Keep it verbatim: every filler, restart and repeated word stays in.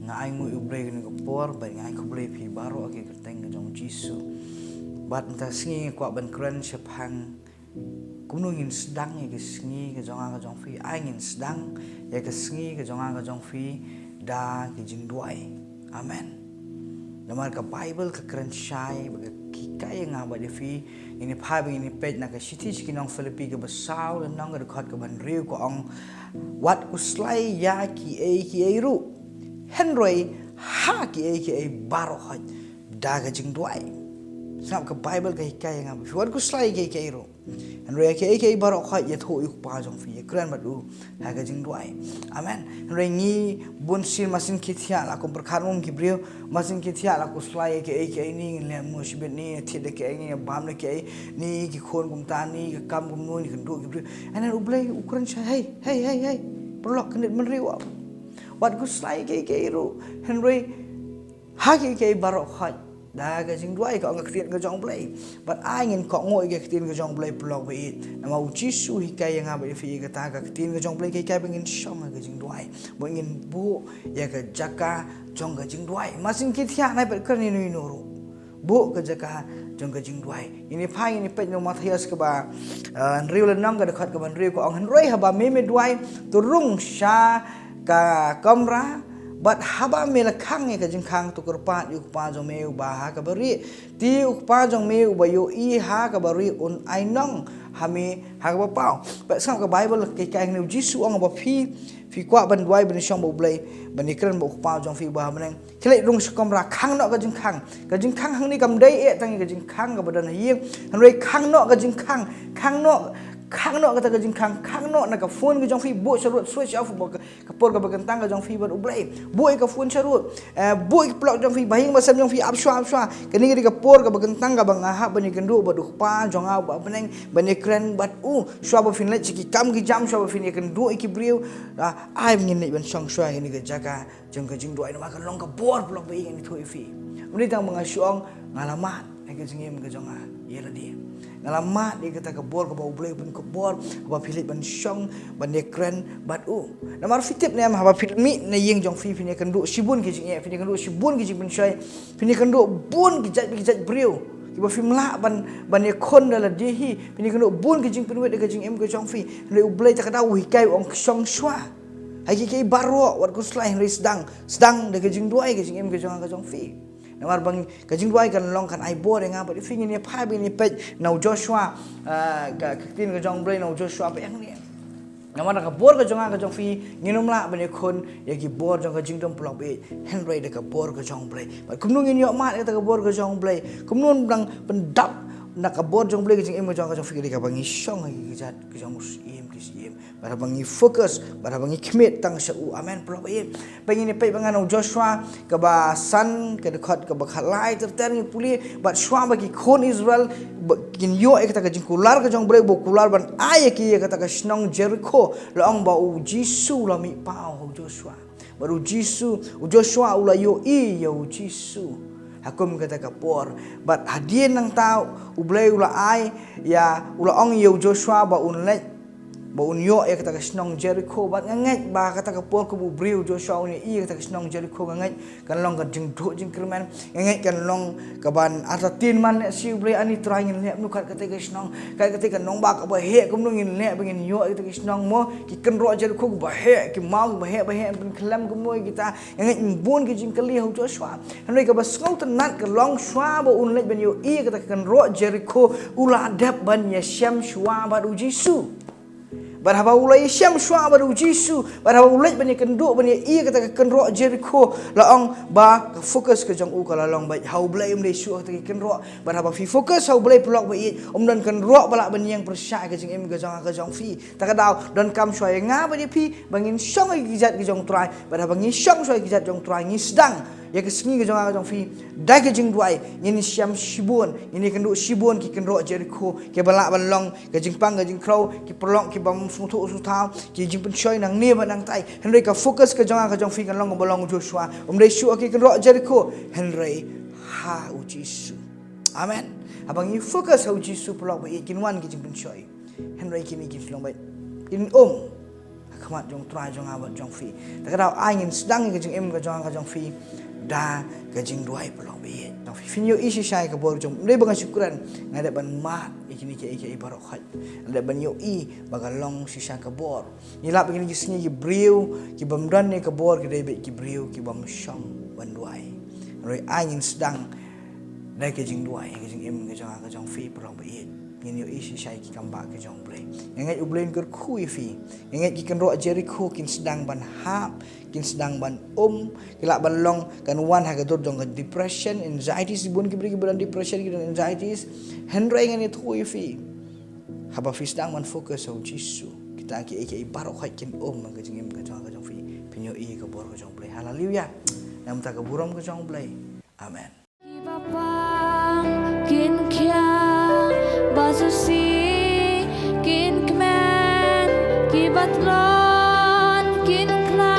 Nga ai nguh ïa U Blei kane ka por, bad nga ai khublei ïa phi baroh ha ka kyrteng ka jong U Jisu. Bad mynta ka sngi nga kwah ban kren shaphang kumno ngin sdang ïa ka sngi ka jong nga ka jong phi, ai ngin sdang ïa ka sngi ka jong nga ka jong phi da ka jingduwai. Amen. Namar ka Baibl ka kren shai bad ka hikai ïa nga bad ïa phi, ngin ïa phai bad ngin ïa peit na ka shithi sha ki nong Philippi kaba saw lynnong ka dkhot kaba hynriew ka ong, wat khuslai ïa kiei kiei ruh, hynrei ha kiei kiei baroh hoi da ka jingduwai. Sngap, ka Baibl ka hikai ïa nga bad ïa phi, wat khuslai ïa kiei kiei ruh, hynrei ha kiei kiei baroh hoi ïathuh ïa U Kpa jong phi, ïakren bad U ha ka jingduwai. Amen. Hynrei ngi bun sien, mar sien ki thiah la kum pyrkhat kum ki briew, mar sien ki thiah la khuslai ïa kiei kiei, ni ngin leh kumno shibit, ni thied da kiei, ni bam da kiei, ni ki khun kumta, ni ka kam kumno, ni kynduh ki briew. Hynrei U Blei u kren shai, hei, hei, hei, hei, paralok, khyndiat bynriew, wat khuslai ïa kiei kiei ruh, hynrei ha kiei kiei baroh hoi da ka jingduwai, ka ong ka ktien ka jong U Blei. Bad ai ngin kohnguh ïa ka ktien ka jong U Blei, paralok baieit. Namar U Jisu u hikai ïa nga bad ïa phi ïa kata, ka ktien ka jong U Blei ka hikai ba ngin shong ha ka jingduwai, ba ngin buh ïa ka jaka jong ka jingduwai. Mar sien ki thiah, nai pat kren ïano ïano ruh, buh ka jaka jong ka jingduwai. Ngin ïa phai, ngin ïa peit na u Mathaios kaba, eh, hynriew lynnong ka dkhot kaba hynriew ka ong, hynrei haba me me duwai, to rung sha ka kamra, bad haba me la khang ïa ka jingkhang, to kyrpad ïa U Kpa jong me uba ha kaba rieh. Te U Kpa jong me uba ïohi ha kaba rieh un ai nong ha me ha kaba paw. Bad sngap, ka Baibl ka hikai hangne, U Jisu u ong, haba phi, phi kwah ban duwai, ban shong bad U Blei, ban ïakren bad U Kpa jong phi uba ha bneng, khie leit rung sha kamra, khang noh ka jingkhang. Ka jingkhang hangne kam dei eh tang ïa ka jingkhang kaba don ha ïing, hynrei khang noh ka jingkhang, khang noh, khang noh kata ka jingkhang, khang noh na ka phone ka jong phi, buh sharud, switch off, ba ka, ka por kaba kyntang ka jong phi bad U Blei. Buh ïa ka phone sharud, eh, buh ïa ka paralok jong phi, ba ïing ba sem jong phi ap shwa, ap shwa. Kane ka dei ka por kaba kyntang kaba nga hap ban ïakynduh bad U Kpa jong nga uba ha bneng, ban ïakren bad U. Shwa ba phin leit sha ki kam ki jam, shwa ba phin ïakynduh ïa ki briew, ah, ai ba ngin leit ban shong shwa ha kane ka jaka jong ka jingduwai, namar ka long ka bor, paralok baieit, ngan ïathuh ïa phi. Ym dei tang ba nga shu ong, nga la mad ïa ka jingim ka jong nga ïa lade. Nga la mad ïa kata ka bor kaba U Blei u pynkupbor, kaba phi leit ban shong ban ïakren bad U. Namar phi tip ne em, haba phi mih na ïing jong phi, phin ïakynduh shibun ki jingeh, phin ïakynduh shibun ki jingpynshoi, phin ïakynduh bun ki jait ki jait briew kiba phim lah ban, ban ïakhun da lade hi, phin ïakynduh bun ki jingpynwit ïa ka jingim ka jong phi. Hynrei U Blei kata ka daw u hikai, u ong, shong shwa ha kiei kiei baroh, wat khuslai, hynrei sdang, sdang da ka jingduwai ka jingim ka jong nga ka jong phi. Namar ba ka jingduwai kan long, kan ai bor ïa nga bad ïa phi. Ngin ïa phai bad ngin ïa peit na u Joshua, ah, ka, ka ktien ka jong U Blei na u Joshua ba ong hangne, namar da ka bor ka jong nga ka jong phi, nginym lah ban ïakhun ïa ki bor jong ka jingdum, paralok baieit, hynrei da ka bor ka jong U Blei. Bad kumno ngin ïoh mad ïa kata ka bor ka jong U Blei? Kumno ngan pyndap na ka bor jong U Blei ka jingim ka jong nga ka jong phi? Ka dei kaba ngi shong ha ki kjat ka jong u Syiem ki syiem, bad haba ngi focus, bad haba ngi khmih tang sha U. Amen, paralok baieit. Bad ngin ïa peit bad nga na u Joshua kaba san, ka dkhot kaba khatlai ter ter, ngi pule: Bad shwa ba ki khun Israel ba kin ïoh ïa kata ka jingkular ka jong U Blei ba u kular ban ai ïa ki ïa kata ka shnong Jerikho, la ong ba U Jisu u la mihpaw ha u Joshua. Bad U Jisu, u Joshua u la ïohi ïa U Jisu ha kum kata ka por. Bad hadien nangta U Blei u la ai ïa, u la ong ïa u Joshua ba un leit, ba un ïoh ïa kata ka shnong Jerikho. Bad nga ngeit ba kata ka por kaba u briew u Joshua un ïohi ïa kata ka shnong Jerikho, nga ngeit kan long ka jingduh jingkyrmen. Nga ngeit kan long kaban artatien man leh sha U Blei, ani Trai, ngin leh kumno kat kata ka shnong? Kat kata ka nongbah kaba heh, kumno ngin leh ba ngin ïoh ïa kata ka shnong mo? Ki kynroh Jerikho kiba heh, ki maw kiba heh ba heh, pynkhlem kumno ïa kita? Nga ngeit bun ki jingkylli ha u Joshua. Hynrei kaba sngewtynnat ka long, shwa ba un leit ban ïohi ïa kata ka kynroh Jerikho, u la dep ban ïashem shwa bad U Jisu. Bad haba u la ïashem shwa bad U Jisu, bad haba u leit ban ïakynduh ban ïohi ïa kata ka kynroh Jerikho, la ong ba ka focus ka jong u ka la long beit ha U Blei, ym dei shuh ha kata ka kynroh. Bad haba phi focus ha U Blei, paralok baieit, ym don kynroh ba lah ban ïeng pyrshah ïa ka jingim ka jong nga ka jong phi. Ta ka daw, donkam shwa ïa nga bad ïa phi ba ngin shong ha ki kjat ki jong U Trai. Bad haba ngi shong shwa ha ki kjat jong U Trai, ngi sdang ïa ka sngi ka jong nga ka jong phi da ka jingduwai, ngin ïashem shibun, ngin ïakynduh shibun ki kynroh Jerikho kiba lah ban long ka jingpang ka jingkhrew, ki paralok ki bym sngewthuh sngewthaw, ki jingpynshoi nangne bad nangtai. Hynrei ka focus ka jong nga ka jong phi kan long kaba long u Joshua, ym dei shuh ha ki kynroh Jerikho, hynrei ha U Jisu. Amen. Haba ngi focus ha U Jisu, paralok baieit, kin wan ki jingpynshoi, hynrei kine kin long beit, kin um ha khmat jong Trai jong nga bad jong phi. Te ka daw ai ngin sdang ïa ka jingim ka jong nga ka jong phi da ka jingduwai paralok baieit. Jong phi, phin ïohi shisha ïa ka bor jong, ym dei ba nga shu kren, nga dei ban mad ïa kine kiei kiei baroh khoit. Nga dei ban ïohi ba ka long shisha ka bor. Ngi lap ïa kine ki sngi ki briew ki bym don ïa ka bor ki dei beit ki briew ki bym shong ban duwai. Hynrei ai ngin sdang da ka jingduwai ïa ka jingim ka jong nga ka jong phi paralok baieit. Ngin ïohi shisha ïa ki kam bah ka jong U Blei. Nga ngeit U Blei un kyrkhu ïa phi. Nga ngeit ki kynroh Jerikho kin sdang ban hap, kin sdang ban um, ki lah ban long, kan wan ha ka dur jong ka depression, anxieties, bun ki briew kiba don depression, ki don anxieties. Hynrei ngan ïathuh ïa phi, haba phi sdang ban focus ha U Jisu, kita kiei kiei baroh khoit kin um ha ka jingim ka jong nga ka jong phi. Phin ïohi ïa ka bor ka jong U Blei. Haleluia. Namar ka burom ka jong U Blei. Amen. Kiba pang kin khia, ba shisha kin kmen, kiba tlot kin khlaiñ.